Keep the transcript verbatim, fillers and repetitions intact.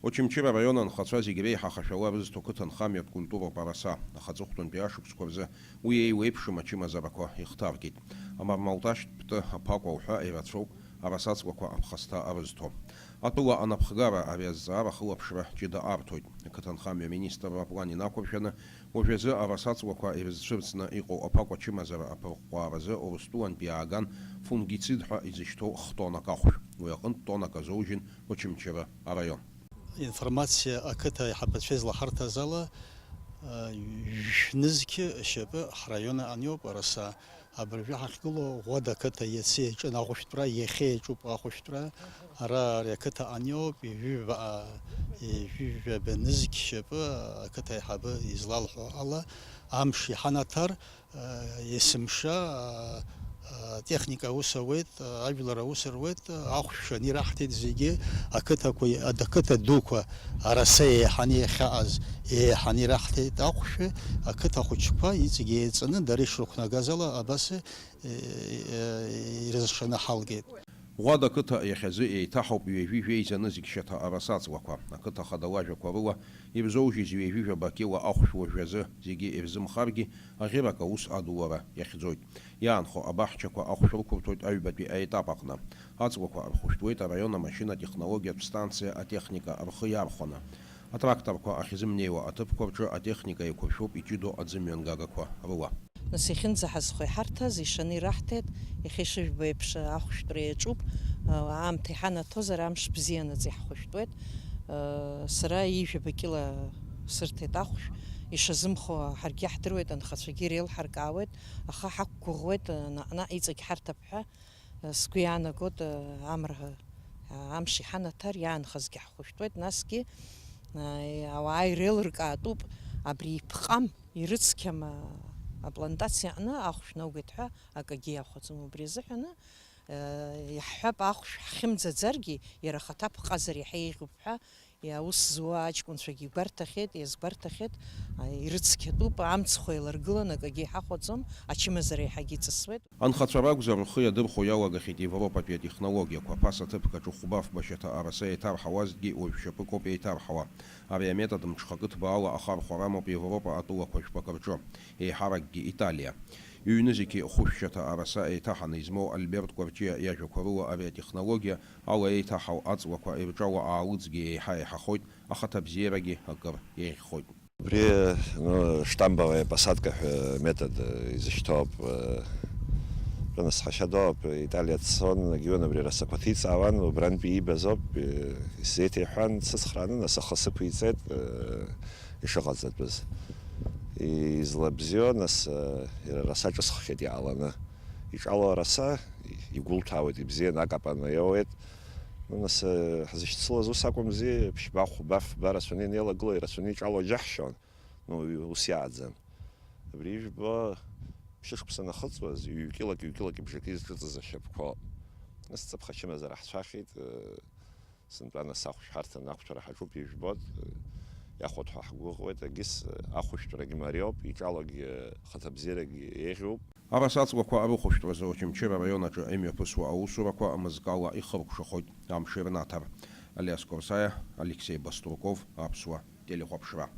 Очамчыра араион анхацәа зегь реиҳа ахашәала рызҭо қыҭанхамҩатә культуроуп араса. Аха аҵыхәтәантәи ашықәсқәа рзы уи еиуеиԥшым ачымазарақәа ихҭаркит. Амармалташьтә аԥакәа уҳәа ирацәоуп арасаҵлақәа аԥхасҭа арызҭо. Атәыла анапхгара ари азҵаара ахылаԥшра ҷыда арҭоит. Ақыҭанхамҩа министрра аплан инақәыршәаны, уажәазы арасаҵлақәа ирызцәырҵны иҟоу аԥакәа ачымазара аԥырҟәҟәааразы Урыстәылантәи иааган фунгицид ҳәа изышьҭоу хтоннак ахәшә. Уи аҟынтә тоннак азоужьын Очамчыра араион. Информациа ақыҭа аиҳабацәа излаҳарҭаз ала, жәнызқь шьапы ҳраион аҟны иоуп араса. Абыржәы ҳахьгылоу Ӷәада ақыҭа иацы иаҿын ахәышәтәра, иахьа иаҿуп ахәышәтәра. Ара ари ақыҭа аҟны иоуп, ҩажәа, ҩажәа нызқь шьапы ақыҭа аиҳабы излалҳәо ала, амш иҳанаҭар, есымша, атехника аус ауеит, ажәлар аус руеит, ахәшә шаны ираҳҭеит зегьы, ақыҭақәа, ақыҭа дуқәа араса еиҳаны иахьаҟаз, еиҳаны ираҳҭеит ахәшә, ақыҭа хәыҷқәа иҵегь еиҵаны, дара ишрықәнагаз ала, абас, е, е, ирызшаны ҳалгеит. Ӷәада ақыҭа иахьазы еиҭаҳауп ҩажәи жәеиза нызқь шьаҭа арасаҵлақәа. Ақыҭа хада лажәақәа рыла, ирзоужьыз ҩажәи жәаба кьыла ахәшә уажәазы зегьы ирзымхаргьы, аӷьырак аус адулара иахьӡоит. Иаанхо абаҳчақәа ахәшә рықәырҭәоит аҩбатәи аетап аҟны. Аҵлақәа рхәышәтәуеит араион амашьына-технологиатә станциа атехника рхы иархәаны. Атракторқәа ахьзымнеиуа аҭыԥқәа рҿы атехника еиқәыршәоуп иҷыдоу аӡымҩангагақәа рыла. Нас иахьынӡаҳазхо иҳарҭаз, ишаны ираҳҭеит, иахьа ишыжәбо еиԥш, ахәшәтәра иаҿуп. Аамҭа иҳанаҭозар, амш бзианаҵ иаҳхәышәтәуеит. Сара ҩажәаба кьыла сырҭеит ахәшә, ишазымхо ҳаргьы иаҳдыруеит, анхацәагьы иреилҳаркаауеит, аха ҳақәгәыӷуеит, наҟ-наҟ иҵегь ҳарҭап ҳәа. Сгәы иаанагоит, амра, амш иҳанаҭар, иаанхазгьы ҳхәышәтәуеит, насгьы, ауаа иреилыркаатәуп, абри иԥҟам, ирыцқьам аплантациа аҟны ахәшә наугеит ҳәа акагьы иахәаӡом. Убри азыҳәаны, иаҳҳәап, ахәшә ҳхьымӡаӡаргьы, иара ахаҭа ԥҟазар иаҳа еиӷьуп ҳәа, аус зуа аҷкәынцәагьы игәарҭахьеит, иазгәарҭахьеит, ирыцқьатәуп, амцхә еиларгылан акагьы иҳахәаӡом, ачымазара еиҳагьы иҵысуеит. Анхацәа ракәзар, рхы иадырхәо иалагахьеит Европатәи атехнологиақәа. Ԥаса ҭыԥк аҿы хәба-фба шьаҭа араса еиҭарҳауазҭгьы уажә шьапы коуп еиҭарҳауа. Ари аметод мҽхакы ҭбаала ахархәара амоуп Европа атәылақәа жәпак рҿы, еиҳаракгьы Италиа. Ҩ-нызқьи хәышә шьаҭа араса еиҭаҳаны измоу Альберт Кәарҷиа иажәақәа рыла, ари атехнологиа ала еиҭаҳау аҵлақәа ирҿало аалыҵгьы еиҳа еиҳахоит, ахаҭабзиарагьы акыр еиӷьхоит. Убри, ну, штамбовая посадка ҳәа метод, э, изышьҭоуп, э, рынасҳашьадоуп, Италиа дцон, Гион убри расақәа ҭиҵаауан, убрантәи иибаз ауп, э, исзеиҭеиҳәан, дсыцхрааны, нас ахы сықәиҵеит, э, ишыҟаҵатәыз. Излабзиоу, нас, э, иара араса ҿысххьеит иааланы. Иҿало араса, игәылҭәаауеит, ибзианы акапан иоуеит. Ну, нас, э, ҳзышьцылаз ус акәымзи, ԥшьба, хәба, фба рацәаны инеилагыло, ирацәаны иҿало џьаҳшьон. Ну, ус иааӡам. Абри ижәбо, ԥшьышықәса анахыҵуаз, ҩ-кьылак, ҩ-кьылак ибжаки зҿыҵыз ашьапқәоуп. Нас ҵыԥх ачымазара ҳцәахьеит, э, сынтәа нас ахәшә ҳарҭан ақәҭәара ҳаҿуп, ижәбоит, э, иахәоит ҳәа ҳгәыӷуеит, агьыс, э, ахәышәтәрагьы мариоуп, иҿалогьы, э, хаҭабзиарагьы еиӷьуп. Арасаҵлақәа арыхәышәтәразы Очамчыра араион аҿы имҩаԥысуа аусурақәа мызкала ихыркәшахоит амш ирнаҭар. Алиас Корсаиа, Алексеи Баструков, Аԥсуа телехәаԥшра.